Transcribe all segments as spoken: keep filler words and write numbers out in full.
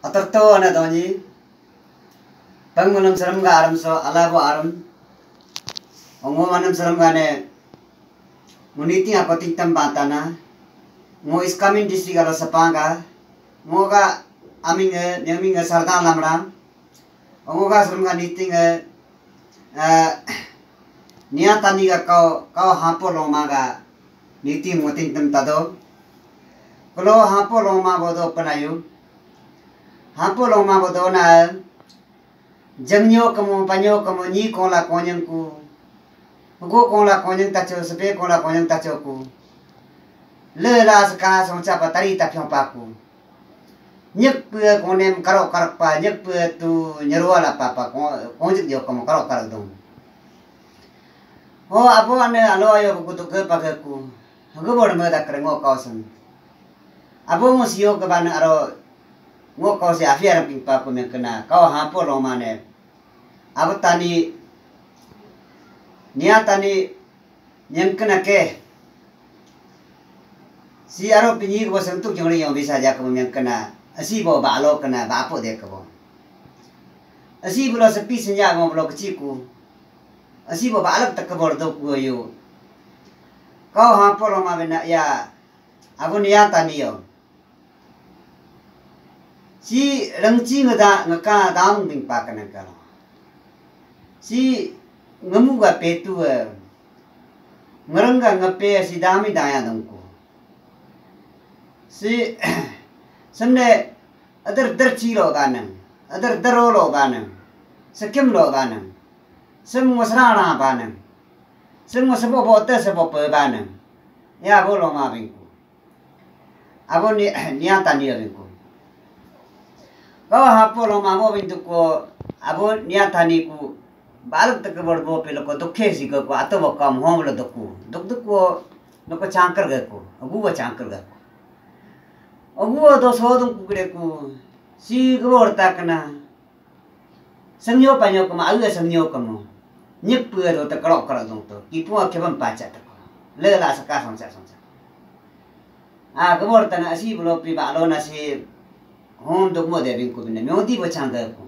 Atarto ana donyi, pang malam seram ga aram so, alabo aram, ongo manam seram ga ne, muniting ako tingtam batana, ngo East Kameng district alo sapanga, ngo ga aming e, nyaming e Sardan Lamram, ongo ga seram ga niting e, eh, Nia Tani ga kau, kau hapo loma ga, niting muting tem tado. Kalo hapo loma bodo penayu. Hapo loma bodo na, jengyo kemo, panyo kemo, nyi kola konyang ku. Hugo kola konyang tacho, sepe kola konyang tacho ku. Le la seka songcha pa tari ta pyong pa ku. Nyek pe konem karok karok pa, nyek pe tu nyerua la pa pa, ko-, konjik jo kemo karok karok dong. Ho, abo ane alo ayo ku tu ke pa ke ku. Hugo bor me da kere ngo kau sen. Abo ngo sio ke bane aro ngo kau si afia ram ping pa ku me kena. Kau hapo loma ne. Abo Tani, Nia Tani, nyengkena ke. Si aro pinyi ko sentuk jongri yong bisa ja ko nyengkena. Asi bo ba alo kena, ba apo de ko. Asi bulo sepi senja mo bulo keciku. Asi bo ba alak tak kebor dok ku yo. Kau hapo loma bena ya. Abo Nia Tani yo. Si rengci ngeda ngeka daung bing pa kena kalo. Si ngemu ga petu, eh, ngereng ga ngepe si dami daya dongku. Si semne ader derci lo baneng, ader dero lo baneng, sekim lo baneng, sem ngosrana baneng, sem ngosebo bote sebo pe baneng. Ya bo loma bingku. Abo ni, Nia Tani abingku. Kau hapo loma mo bintu ko, abo Nia Tani ku, balak tak kebor bo pelo ko, dukhe si ko, ko, ato bo kam hom lo duku. Duk duk ko, noko changkar ga ko, agu bo changkar ga ko. Agu bo do sodung ku kere ku, si kebor ta kena. Sengyo panyo kemo, awi sengyo kemo. Nyek pue do te kerok kerok dong to. Kipu a kebam pacha te ko. Le la seka songsa songsa. Ah, kebor tana asi bulo pi ba lo nasi. Hom dok mo de bingku bine. Myodi bo changga ko.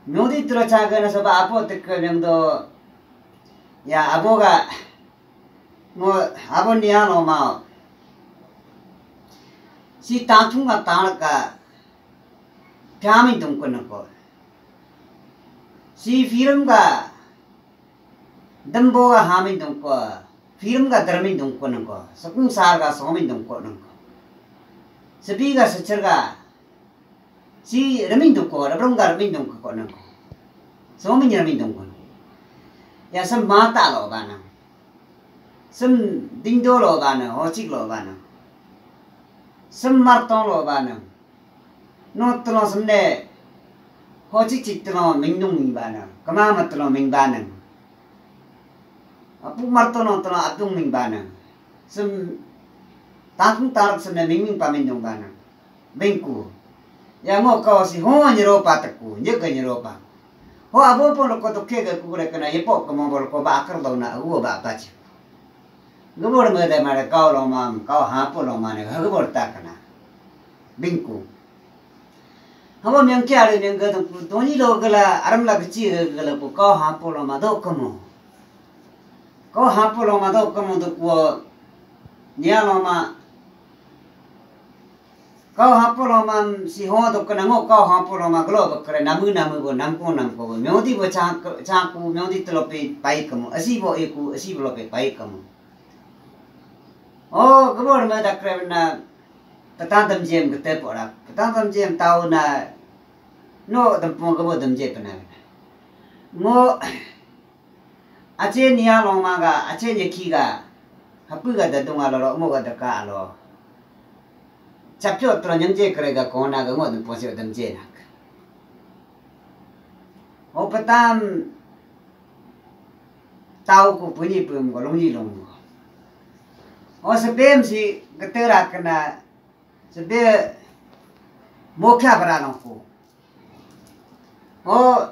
Myodi tro changga na soba apo te ke bing do. Ya, abo ga. Ngo abo Nia loma. Si tatung ga tang ka. Pyami dong ko nako. Si firam ga dambo ga hamin dong ko. Firam ga darmin dong ko nako. Sakung sar ga somin dong ko nako. Sepi ga secher ga si ramin dong ko, rabrong ga ramin dong ko nako. Somin ramin dong ko. Ya sem mata lo ba nang. Sem dingdo lo ba nang, hochik lo ba nang. Sem martong lo ba nang. No telo sem ne, hochik chik telo mingnung ming ba nang. Kama ma telo ming ba nang. Apu marto no telo atung ming ba nang. Sem takung tarak sem ne ming ming pa mingnung ba nang. Bingku. Ya ngo kau si ho nyero pa teku, nyek ga nyero pa. Ho abo pun loko toke ga kukure kena yepo kemo bo loko ba akar dau na agu ba apa chi. Gebor me de mare kau loma, kau hapo loma ne, gebor ta kena. Bingku. Habo meng kia le meng ga tengku, doni lo gela, aram la keci gela pu kau hapo loma do kemo. Kau hapo loma do kemo do kuo, Nia loma. Kau hapo loma si ho do kena ngo kau hapo loma gelo bekere namu namu bo namko namko bo. Myodi bo chang-, changku, myodi telo pe pai kemo. Asi bo eku, asi bo lo pe pai kemo. Oh, gebor me dakre na petang tem jem kete porak. Petang tem jem tau na no tempo gebor tem jem pena. Ngo Aceh Nia loma ga, Aceh nyeki ga, hapu ga dadung alo, rokmo ga deka alo. Chapyo tro nyengje kere ga kona ga ngot pose dem je nak. O petam tau ku puni pum ko lungni lung ko. O sebem si getera kena sebe mokha bara nong ku. O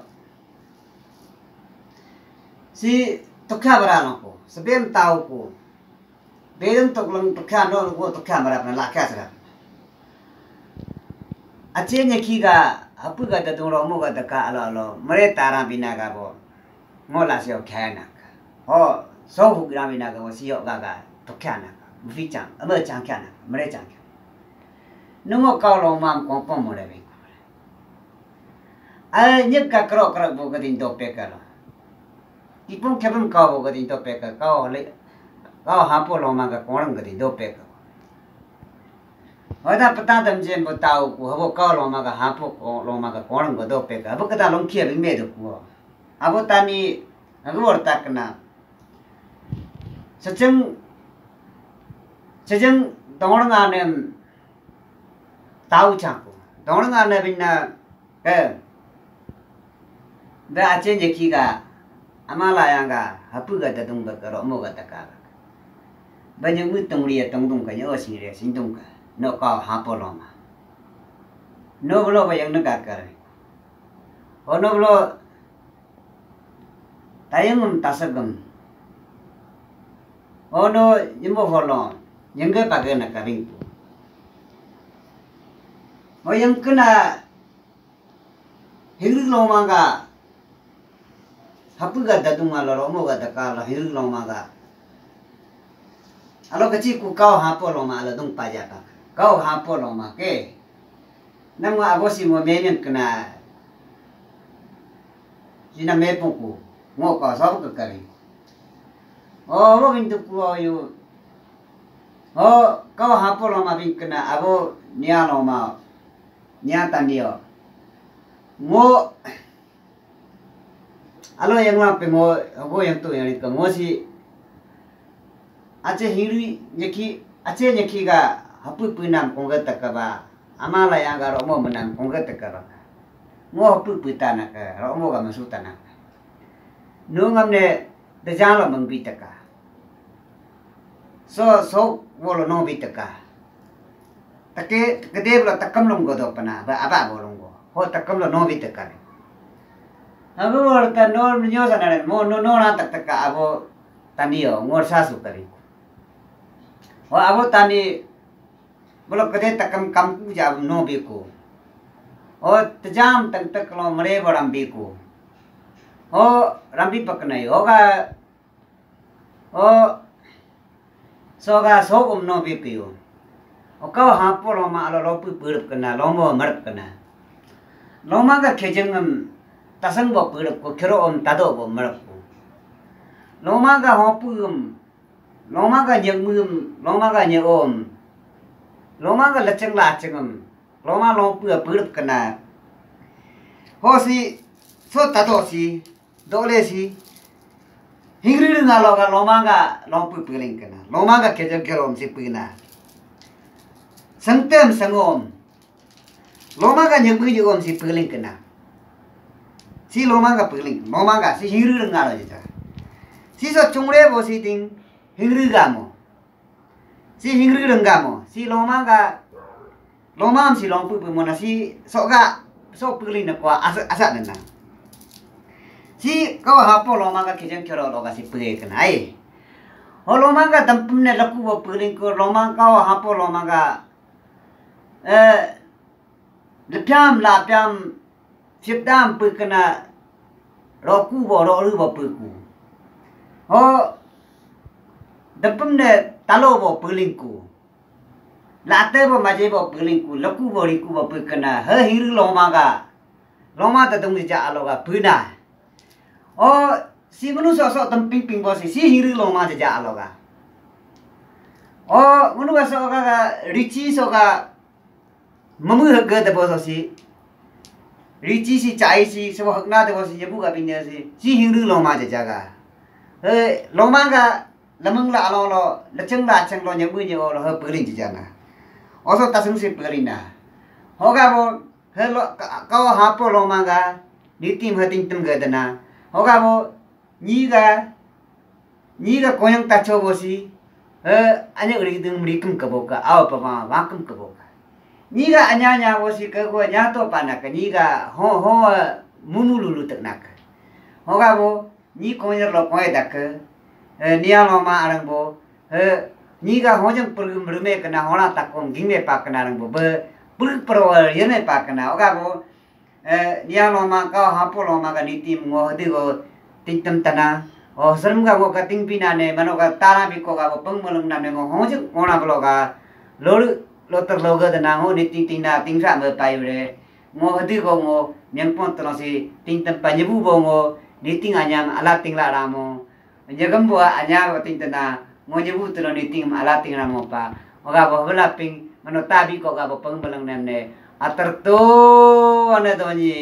si tokha bara nong ku. Sebem tau ku. Bedeng tok lang tokha no ku tokha bara pena lakha sera. Ache nyaki ga, hapu ga dadung romo ga daka alo alo, mere tarang bina ga bo, ngo la sio khanak. Ho, so hu gram bina ga bo sio ga ga, to khanak. Mufi chang, ame chang khanak, mere chang khanak. Nungo kau lo mam kong pom mo le bing. Ai nyek ka kro kro bo ga ding do pe ka lo. Ipung kebem kau bo ga ding do pe ka, kau le, kau hapo lo ma ga kong rang ga ding do pe ka. Hoda pata tam jem bo tau ku, habo kau lo ma ga hapo ko lo ma ga kong rang ga do pe ka. Habo kata long kia bing me do ku. Abo tani, agu or tak na. Sejeng, sejeng dong rang anem tau chang ku. Dong rang anem bina, eh. Ba ache nyaki ga, ama la yang ga, hapu ga dadung ba ka, romo ga daka ba. Ba nyang mu tong ri ya tong dung ka, nyo sing ri ya sing dung ka. No kau hapo lo ma. No bolo ba yang ne ga ka re. Ho no bolo tayang um tasagam. Ho no nyimbo ho lo, nyang ga pa ga na ka ring pu. Ho yang kena Hingri loma ga, hapu ga dadung alo romo ga daka alo hingri loma ga. Alo kachi ku kau hapo loma alo dung paja ka. Kau hapo loma ke. Nang ma abo si mo memeng kena. Sina mepung ku. Ngo kau sabo ke kari. Oh, abo bintu ku ayu. Oh, kau hapo loma bing kena abo nia loma. Nia tani yo. Ngo, alo yang lam pe ngo, ngo yang tu yang ka ngo si, ache hingri nyaki, ache nyaki ga hapu pu nam kongga taka ba, ama la yang ga romo menam kongga taka ba. Ngo hapu pu tana ka, romo ga masu tana ka. Nu ngam ne, dejang lo mengbi taka. So, so, wolo no bi taka. Take, kede bela takam long godo pana, ba aba bolong go. Ho takam lo no bi taka. Abu warta no nyo sana mo no no na tak taka abo tani yo, ngor sasu kari. Ho abo tani bela kede takam kampu ja no bi ku. Ho tejam tang tak lo mere bo rambi ku. Ho rambi paknai, ho ga O, soga sogum no bipiu. O kau hapo loma alo lopu purip kena, lomo merep kena. Loma ga kejeng em tasang bo purip ko, kero om tado bo merep ko. Loma ga hopu em, loma ga nyemu em, loma ga nyeom. Loma ga lecheng lacheng em, loma lopu purip kena. Ho si, so tado si, Dole si. Hingri ngalo ga loma ga lompu piling kena. Loma ga kejel kelom si pina. Sengtem sengom. Loma ga nyegui nyegom si piling kena. Si loma ga piling. Loma ga si hingri ngalo jita. Si so chungre bo si ting hingri gamo. Si hingri rengga mo, si loma ga, loma am si lompu pu mona si sok ga, sok puli na kwa asa, asa nena. Si kau hapo loma ga kijang kero lo ga si pui kena ai. Ho loma ga tampum ne laku bo puli ko loma kau hapo loma ga, eh, Lepiam lapiam sipdam pui kena roku bo roru bo pui ku. Ho depem ne talo bo pui ling ku. Late bo maje bo pui ling ku, leku bo riku bo pui kena. He hiri loma ga. Loma tadung ja alo ga pui na. Ho si menu sok sok temping ping bo si, si hiri loma ja alo ga. Ho menu ga sok ga, ga rici sok ga Mamu hege tebo so si. Rici si cai si, sebo hekna tebo si, yebu ga pinya si. Si hingru loma jajaga. He, loma ga, lamang la alo lo, lecheng la cheng lo, nyamu nyo lo, he peling jajana. Oso tasung si peling na. Hoga bo, he lo, ka-, kau hapo loma ga, nitim heting tem ga dana. Hoga bo, Nyi ga, nyi ga koyang tacho bo si, eh, anya uri ding meri kem kebo ka, au pa ma, wa kem kebo ka. Nyi ga anya anya bo si ke go nya to pa na ka, nyi ga ho, ho, eh, mumu lulu tek na ka. Ho ga bo, nyi koyang lo koy da ke, eh, nia lo ma arang bo, eh, nyi ga ho jeng pergum rume kena hola takom ging me pa kena arang bo, be, Ulu paro yene pakana. Oga bo, eh, dia loma ka hapo loma ka niti ngo hadi go tingtem tana. O serem ka ngo ka tingpina ne, mano ka tara biko ka bo pengmeleng nam ne ngo hojek ngona belo ka lolu loter loga dana ngo niting tingna tingsa me payu re. Ngo hadi go ngo nyengpon telo si tingtem panyebu bo ngo niting anyam ala tingla ramo. Nyegem bo anya ting tena, ngo nyebu telo niting ala ting ramo pa. Oga bo bela ping, mano tabi ko ga bo pengmeleng nem ne. Ater to ane donyi.